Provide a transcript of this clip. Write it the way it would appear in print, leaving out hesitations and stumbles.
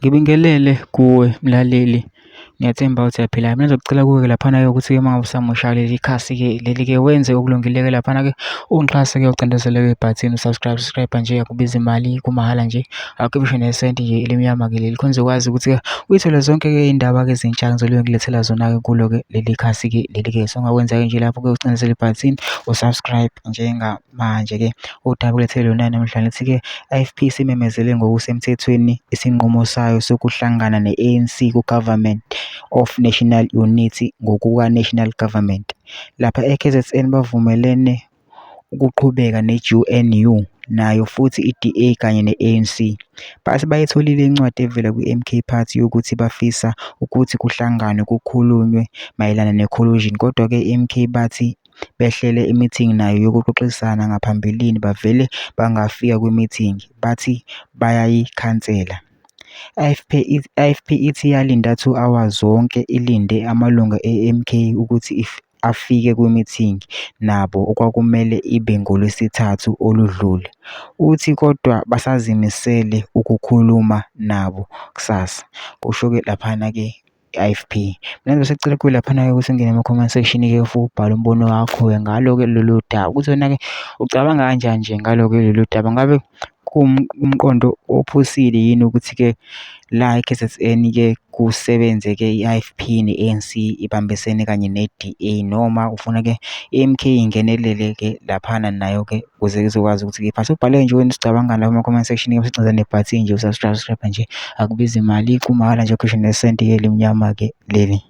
Ngibingelele kuwe mlaleli, ngiyathemba ukuthi uyaphilayo. Mina ngizocela kuwe-ke laphana-ke ukuthi-ke uma ngabe usamusha leli khasi-ke leli-ke wenze okulungile-ke laphana-ke ungixhase-ke ucindezele-ke ibhathini subscribe nje, akubizi imali, kumahhala nje, akukhiphi ngisho nesenti nje elimnyama-ke leli khona uzokwazi ukuthi-ke uyithole zonke-ke iy'ndaba-ke ezintsha ngizolobe ngilethela zona-ke kulo-ke leli khasi-ke leli-ke. So ongakwenza-ke nje lapho-ke ucindezele ibhathini u-subscribe njengamanje-ke udaba kulethele lona namhlanje lithi-ke i-IFP isimemezele ngokusemthethweni isinqumo sayo sokuhlangana ne-ANC ku-Government of National Unity ngokuka-National Government. Lapha e-KZN bavumelene ukuqhubeka ne-GNU nayo futhi i-DA kanye ne-ANC. Bathi bayitholile incwadi evela kwi-MK Party yokuthi bafisa ukuthi kuhlanganwe kukhulunywe mayelana ne-collusion, kodwa-ke i-MK bathi behlele i-meeting nayo yokuxoxisana ngaphambilini bavele bangafika kwi-meeting, bathi bayayikhansela. I-IFP ithi yalinda 2 hours zonke ilinde amalunga e-MK ukuthi afike kwi-meeting nabo okwakumele ibe ngoLwesithathu oludlule. Uthi kodwa basazimisele ukukhuluma nabo kusasa. Kusho-ke laphana-ke i-IFP. Mina ngizobe sengicela kuwe laphana-ke ukuthi ungene ema-comment section-ke futhi ubhale umbono wakho-ke ngalo-ke lolu daba ukuthi wena-ke ucabanga kanjani nje ngalo-ke lolu daba. Ngabe kuwumqondo ophusile yini ukuthi-ke la e-KZN-ke kusebenze-ke i-IFP ne-ANC ibambisene kanye ne-DA, noma ufuna-ke i-MK ingenelele-ke laphana nayo-ke ukuze izokwazi ukuthi-ke iphathe. Ubhale nje wena usicabangani lapha kuma-comment section-ke usicinza nebhathini nje usubscribe nje, akubizi imali, kumahhala nje, akhishwe nesenti-ke elimnyama-ke leli.